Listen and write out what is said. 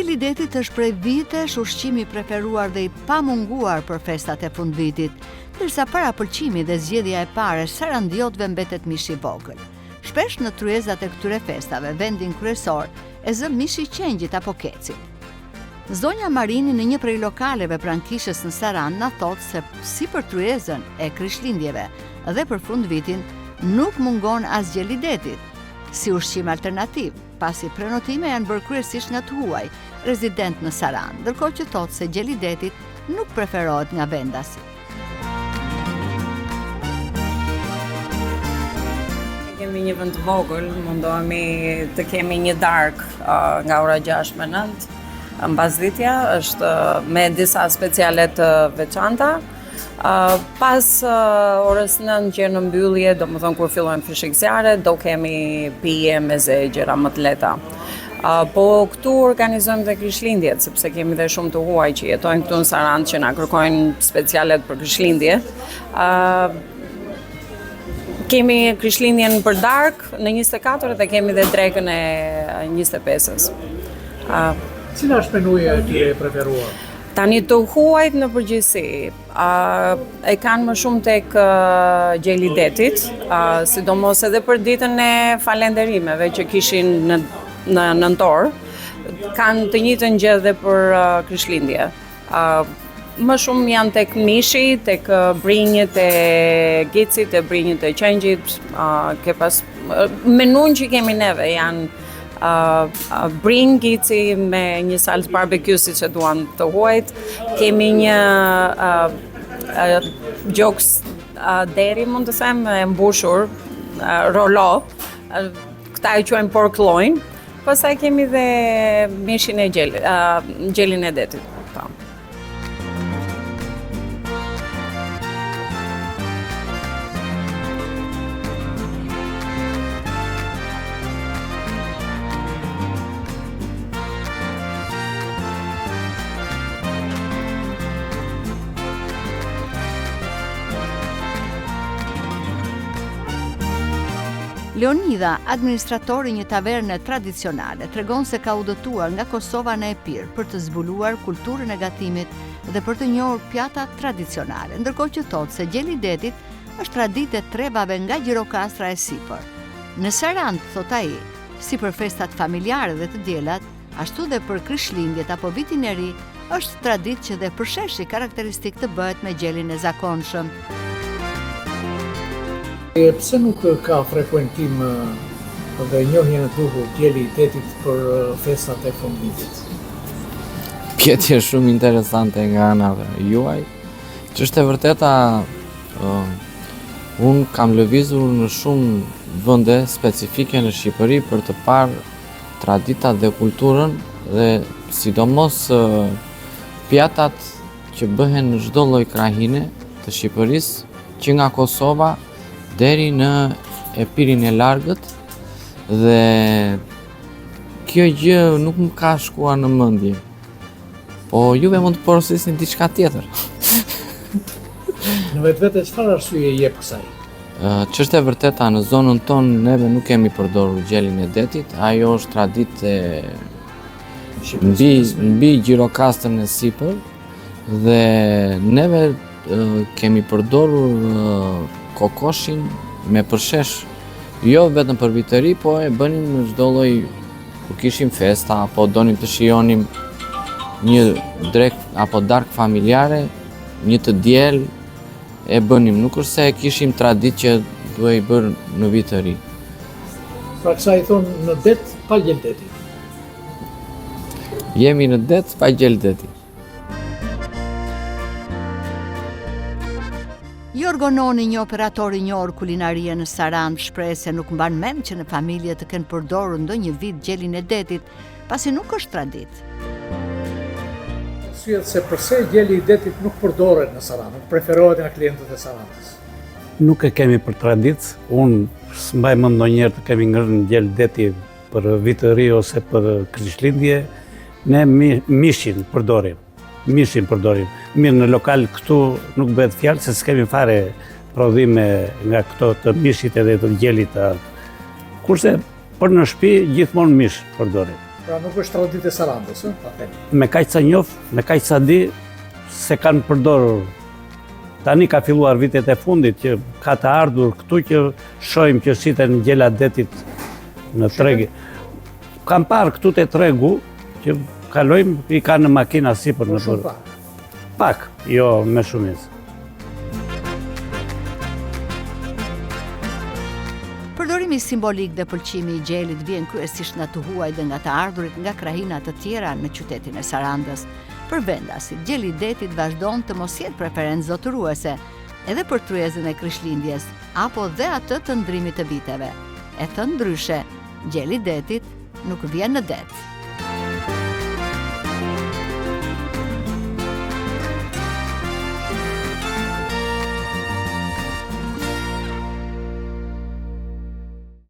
Gjeli i detit është prej vitesh ushqimi i preferuar dhe i pamunguar për festat e fundvitit, ndërsa parapëlqimi dhe zgjedhja e parë e sarandiotëve mbetet mishi i vogël. Shpesh në tryezat e këtyre festave, vendin kryesor e zë mishi i qengjit apo kecit. Zonja Marini në një prej lokaleve pranë kishës në Sarandë na thotë se si për tryezën e Krishtlindjeve dhe për fundvitin nuk mungon as gjeli i detit, si ushqim alternativ, pasi prenotime janë bërë kryesisht nga të huaj, rezidentë në Sarandë, ndërkohë që thotë se gjeli i detit nuk preferohet nga vendasit. Kemi një vend të vogël, mundohemi të kemi një darkë nga ora 6 me 9. Mbasditja është me disa speciale të veçanta. Pas orës 9 që në mbyllje, domethënë kur fillojnë fishekzjarret, do kemi pije meze gjëra më të lehta. Po këtu organizojmë dhe krishtlindjet, sepse kemi dhe shumë të huaj që jetojnë këtu në Sarandë që na kërkojnë specialet për krishtlindje. Kemi krishtlindjen për darkë në 24 dhe kemi dhe drekën e 25-ës. Cila është menuja e tyre e preferuar? Tani të huajt në përgjithësi, e kanë më shumë tek gjeli i detit, sidomos edhe për ditën e falenderimeve që kishin në, në nëntor, kanë të njëjtën gjë dhe për Krishtlindje. Më shumë janë tek mishi, tek brinjët e gicit, te brinjët e qengjit, ke pas menunë që kemi neve janë brinjë gici me një salcë barbecue siç e duan të huajt. Kemi një gjoks derri, mund të them, e mbushur, rolo. Këta e quajnë pork loin. Pastaj kemi dhe mishin e gjelit, gjelin e detit. Po. Leonidha, administrator i një taverne tradicionale, tregon se ka udhëtuar nga Kosova në Epir për të zbuluar kulturën e gatimit dhe për të njohur pjatat tradicionale, ndërkohë që thotë se gjeli i detit është traditë e trevave nga Gjirokastra e sipër. Në Sarandë, thotë ai, si për festat familjare dhe të dielat, ashtu dhe për Krishtlindjet apo Vitin e Ri, është traditë që dhe përsheshi karakteristik të bëhet me gjelin e zakonshëm. E pse nuk ka frekuentim dhe njohjen e duhur gjeli i detit për festat e fundvitit? Pyetje shumë interesante nga ana juaj. Ç'është e vërteta, unë kam lëvizur në shumë vende specifike në Shqipëri për të parë traditat dhe kulturën dhe sidomos pjatat që bëhen në çdo lloj krahine të Shqipërisë, që nga Kosova deri në Epirin e largët dhe kjo gjë nuk më ka shkuar në mendje. Po juve mund të porosisni diçka tjetër. Në vetvete çfarë arsye i jep kësaj? Ç'është e vërteta në zonën tonë neve nuk kemi përdorur gjelin e detit, ajo është traditë e mbi mbi Gjirokastrën e sipër dhe neve kemi përdorur kokoshin me përshesh jo vetëm për vit të ri, po e bënim në çdo lloj kur kishim festa apo donim të shijonim një drekë apo darkë familjare, një të diel e bënim, nuk është se e kishim traditë që duhej bërë në vit të ri. Pra kësaj i thonë në det pa gjel deti. Jemi në det pa gjel deti. Jorgo Noni, një operator i njohur kulinarie në Sarandë, shprehet se nuk mban mend që në familje të kenë përdorur ndonjë vit gjelin e detit, pasi nuk është traditë. Arsyet se përse gjeli i detit nuk përdoret në Sarandë, nuk preferohet nga klientët e Sarandës. Nuk e kemi për traditë, unë s'mbaj mend ndonjëherë të kemi ngrënë gjel deti për vit të ri ose për Krishtlindje, ne mishin përdorim, mishin përdorim. Mirë në lokal këtu nuk bëhet fjalë se s'kemi fare prodhime nga këto të mishit edhe të gjelit. Kurse Për në shpi gjithmonë mish përdorim. Pra nuk është traditë e Sarandës, ë, ta themi. Me kaq sa njoh, me kaq sa di, s'e kanë përdorur. Tani ka filluar vitet e fundit që ka të ardhur këtu që shohim që shiten gjela detit në treg. Kam parë këtu te tregu që kalojmë i kanë në makina sipër po në shumë pak. Pak, jo me shumicë. Përdorimi simbolik dhe pëlqimi i gjelit vjen kryesisht nga të huajt dhe nga të ardhurit nga krahina të tjera në qytetin e Sarandës. Për vendasit, gjeli i detit vazhdon të mos jetë preferencë zotëruese, edhe për tryezën e Krishtlindjes, apo dhe atë të ndrimit të viteve. E thënë ndryshe, gjeli i detit nuk vjen në det.